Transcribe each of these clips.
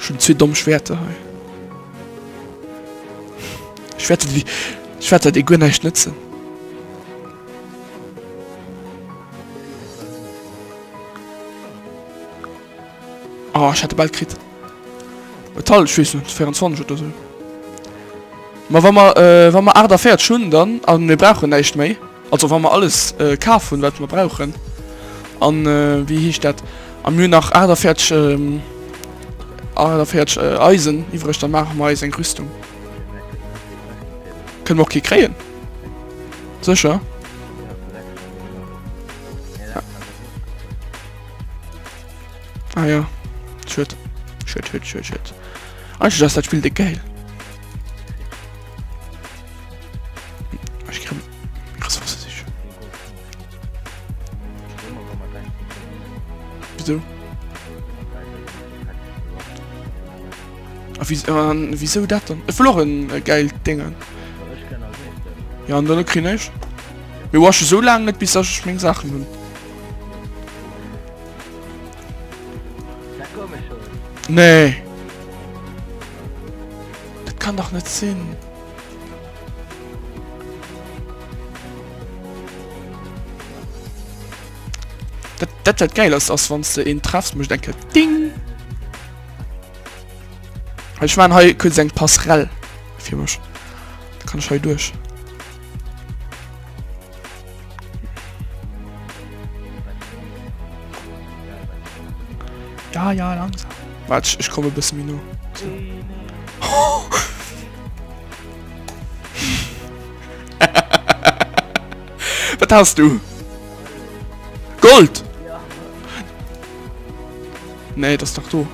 Ech hunn zwee domm Schwerter hei. Schwerter, déi, Schwerter, déi guer näischt nëtzen. Oh, ech hat e bal kritt. Metall, ech weess net, 24 oder sou. Ma wa mer, äh, wa mer 48 hunn, dann, a mir brauchen näischt méi, also wa mer alles äh, kaf hunn, wat mer brauchen, an äh, wéi heescht dat, a mir hunn nach 48, ähm, 48 äh, Eisen iwwreg, dann maache mer eis eng Rüstung. Kënne mer och kee kréien? Sécher? Ah ja. Schued. Schued, schued, schued, schued. Eigentlech ass dat Spill déck geil. Ech kritt Ressourcë sichen. Wieso? A wieso, an wieso dat dann? Ech wëll och en geilt Déngen. Ja, an dann kritt ech. Mir wasche sou laang net, bis ech meng Saachen hunn. Nee. Dat kann dach net sinn. Dat, dat wat geil ass, ass wann s de een treffs, mécht eng Kéier Ding. Ech man hei kuerz eng Passerelle fir mech. Da kann ech hei duerch. Ja, ja, langsam. Warte, ich, ich komme ein bisschen mehr no. So. Was hast du? Gold! Nee, das ist doch du.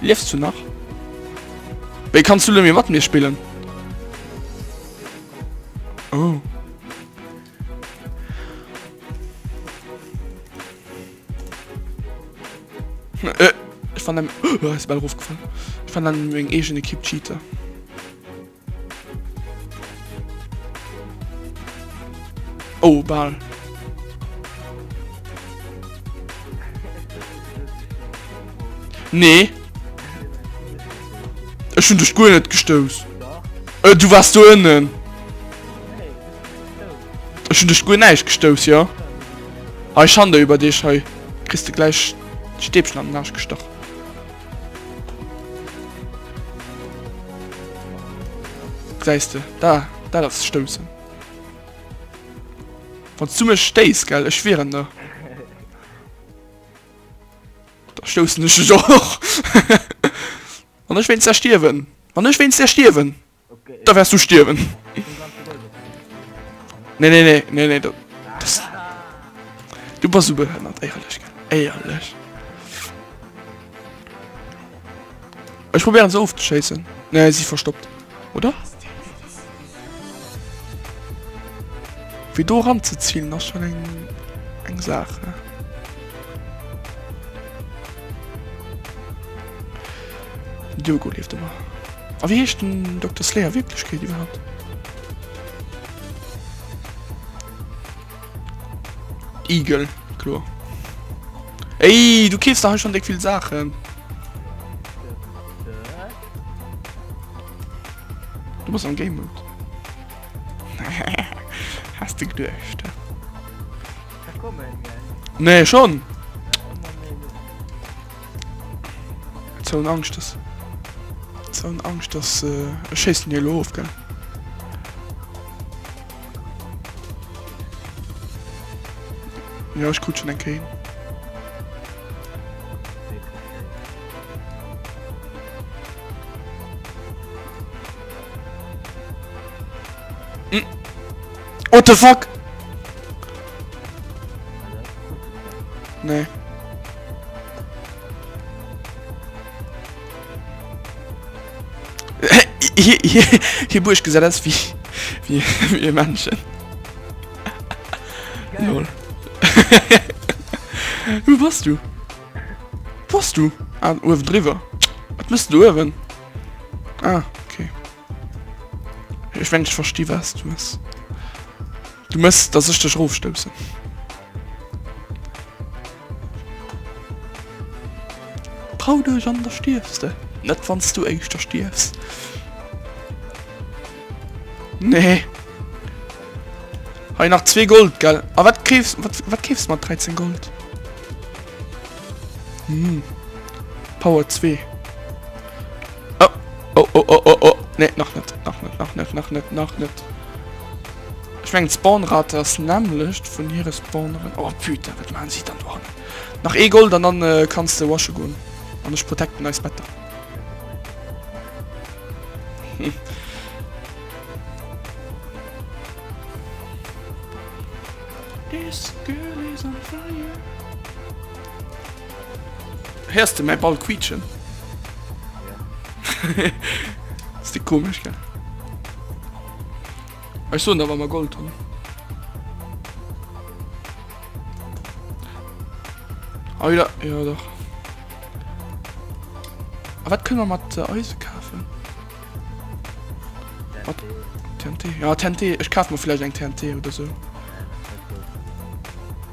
Liefst du nach? Wéi kanns du lo mat mir spillen? Oh. Äh, ech fannen oh, ass bal erofgefall. Ech fannen meng eegen Ekipp Cheater. Oh, bal. Nee. Ech hunn dech guer net gestouss. Äh, du wars do ënnen. Ech hunn dech guer näischt gestouss, jo. Hei, Schande über dich, hei. Kriss de gläich d'Stäbchen an den Arsch gestach. Gesäis de, da, dat ass stoussen. Wann s du mech stéiss, gell, ech wieren der. Da stoussen ech dech och. Wann ech wéinst der stierwen, wann ech wéinst der stierwen. Da wärs du stierwen. Nee, nee, nee, nee, nee, das, du bass sou behënnert, éierlech, gell? Éierlech. Ech probéieren se ofzeschéissen. Nee, si verstoppt. Oder? Fir do eranzezielen ass schon eng, eng Saach. Diogo lieft ëmmer. A wéi heescht den Dokter Slayer Wierklechkeet iwwerhaapt? Eagle, kloer. Ey, du keefs der hei schon déck vill Saachen. Du bass am Game Mode. Has de geduecht. Nee, schon. Sou en Angscht dass sou en Angscht dass ech schéissen dir elo of gell. Jo ech krut schon eng Kéier hin. What the fuck? Nee. Hir Buerg gesäit aus wéi wéi wéi e Männchen. Lol. Wou bass du? Wou bass du? Ah, uewen driwwer. Wat mëss du uewen? Ah, okay. Ech mengen ech versti wat du mëss. Du mëss, dass ech dech erofstoussen. Trau dech an da stierfs de. Net wann s du éischter stierfs. Nee. Hei nach zwee Gold, gell? A wat keefs, wat, wat keefs mat 13 Gold? Hm. Power 2. Oh, oh, oh, oh, oh, oh. Nee, nach net, nach net, nach net, nach net, nach net. Ech mengen d'Spawnrate ass nämmlecht vun hire Spawneren. Oh putain, wat maachen si dann do hannen? Nach ee Gold an dann äh, kanns de wasche goen. An ech protecten eis Better. This girl is on fire. Héiers de mäi Ball quietschen? Ja. Ass déi komesch, gell? Ech soen der, wa mer Gold hunn. Ah, ja, ja doch. A wat kënne mer mat äh, Eise kafen? Wat? TNT? Ja, TNT. Ech kafe mer vläicht eng TNT oder sou.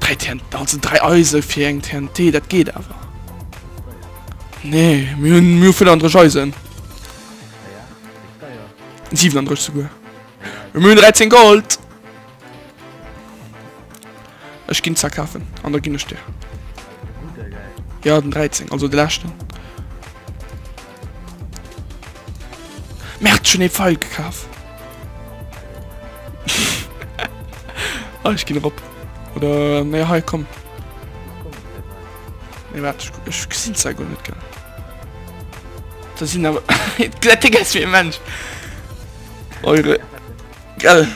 3 TNT, also 3 Eise fir eng TNT, dat geet awer. Nee, mir hunn mir hu 35 Eisen. 37 souguer. Mir hunn 13 Gold. Ech ginn zwar kafen an da ginn ech dir. Ja den 13, also de leschten. Merd, schon ee Pfeil gekaf. ah, ich ginn erop. Oder nee, hei komm. Nee, warte, ich, ich gesinn zwar gar net gell. Da sinn awer dat Ding ass wie e Mensch. Eure gell.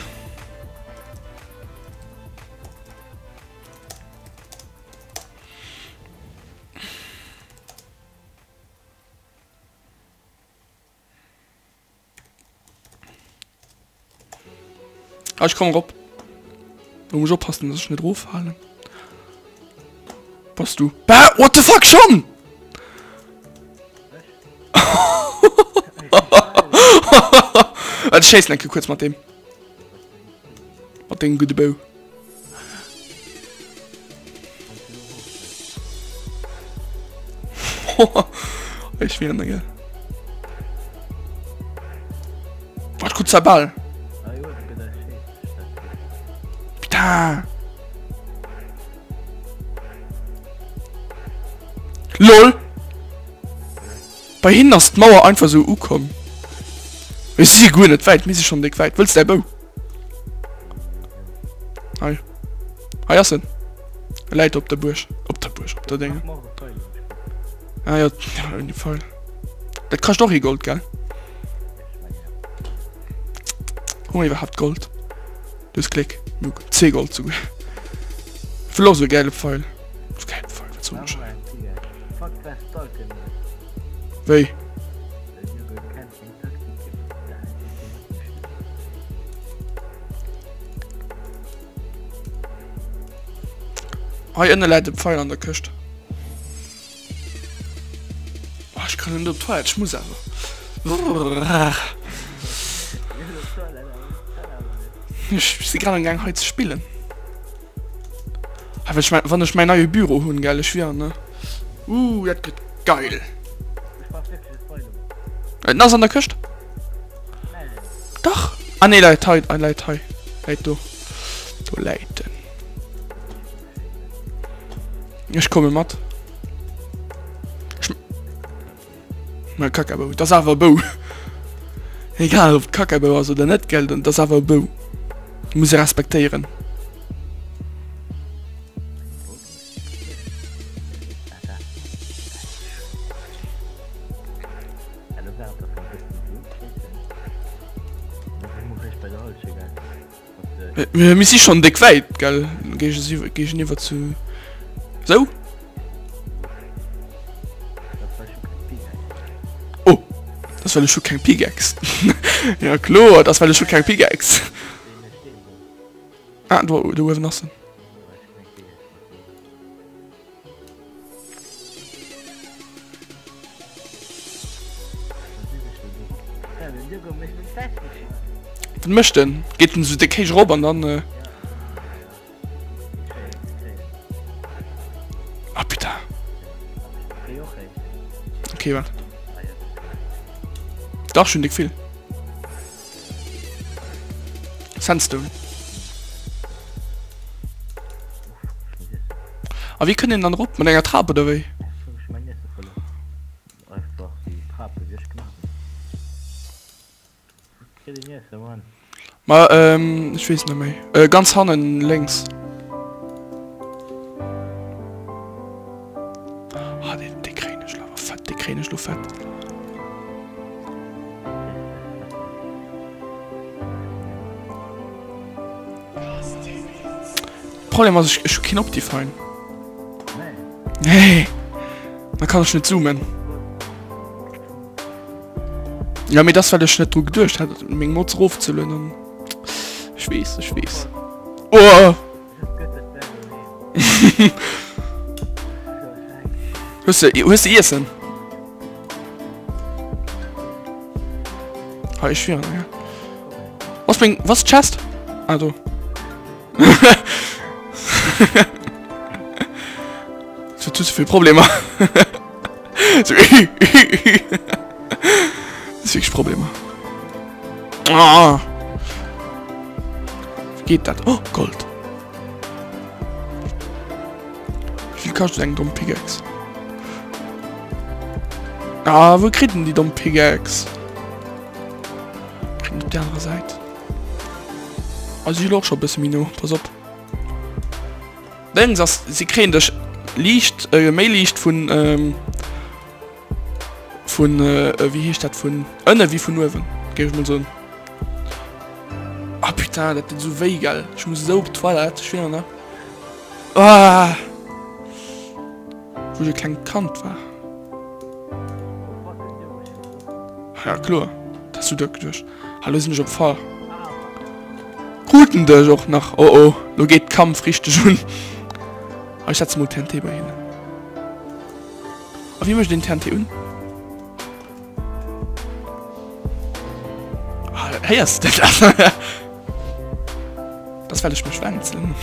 Ah, ich komm erop. Da muss ich oppassen, dass ich nicht roffalen. Bass du? Bah, what the fuck schon? Warte, ich schéissen eng Kéier kuerz mat deem. Mat dengem gudde Bou. Ech wier ne. Wat krut säi Ball? Putain! LOL! Bei hinnen ass d'Mauer einfach sou ukomm. Mir si guer net wäit, mir si schonn déck wäit. Wëlls däi Bou? Hei. Hei ass en. E läit op der Buerg. Op der Buerg, op der Dénge. Ah ja, ja, ouni Pfeil. Dat kascht och ee Gold, gell? Hu mer iwwerhaapt Gold? Du hues Gléck. Luke. 10 Gold souguer. Ech wëll och sou e gäile Pfeil. Sou gäile Pfeil, wat soll ech? Wéi? Hei ënne läit e Pfeil an der Këscht. Oh, ech kann net op d'Toilette, ech muss awer. Ech si grad am Gaang hei ze spillen. Ah, wenn ech, wann ech mäin neie Büro hunn, gell, ech wier, ne? Uh, dat gëtt geil. En ass an der Këscht. Dach. Ah nee, läit hei, ah, läit hei. Läit do. Do läit en. Ech komme mat. Ech Mä Kacabou, dat ass awer e Bou. Egal ob et Kacabou ass oder net, gell, dat ass awer e Bou. Muss e respektéieren. Mir si schon déck wäit, gell, géigeniwwer zu sou. Oh, dat ass well ech hu keng Pickaxe. Ja kloer, dat ass well ech hu keng Pickaxe. Ah, do, do uewen ass en. Wat mécht en? Geet en sou déck héich erop an dann... Äh... Ah putain. Okay, waart. Dach, ech hunn déck vill. Sandstone. A wéi kënnt een dann erop? Mat enger Trap oder wéi? Ma ähm, ech weess net méi. Äh, ganz hannen lénks. Ah, deen, dee kréien ech lo awer fett, dee kréien ech lo fett. Problem ass, ech, ech hu keen Optifine. Nee. Da kann ech net zoomen. Ja, mee das well ech net dru geduecht hat, meng Mods erofzelueden an ech weess, ech weess. Oh! Hues de, hues de Iessen? Ha, ech schwieren, ja. Was meng, was Chest? Ah, do. So, zu vill Problemer. So, Das ist wirklich Probleme. Ah. Wie geht das? Oh, Gold. Wie viel kostet eng dumm Pickaxe? Ah, wo kriegt denn die dumm Pickaxe? Kriegt auf der anderen Seite. Also ich auch schon ein bisschen Mino. Pass op. Dings ass, si kréien dech liicht, méi liicht vun, vun, wéi heescht dat, vun ënne wéi vun uewen, géif ech mol soen. Ah putain, dat deet esou wéi, gell? Ech muss esou op d'Toilette, ech weess net. Ah! Wou ech e klengt Kand war. Ja kloer, dat has du der geduecht. Hallo sinn ech op Fall. Kruten dech och nach. Oh oh, lo geet Kampf richteg un. Ah, ech setze mol TNT bei hinnen. A wéi mécht een TNT un? Ah, héiers de dat? Das well ech mech wänzelen.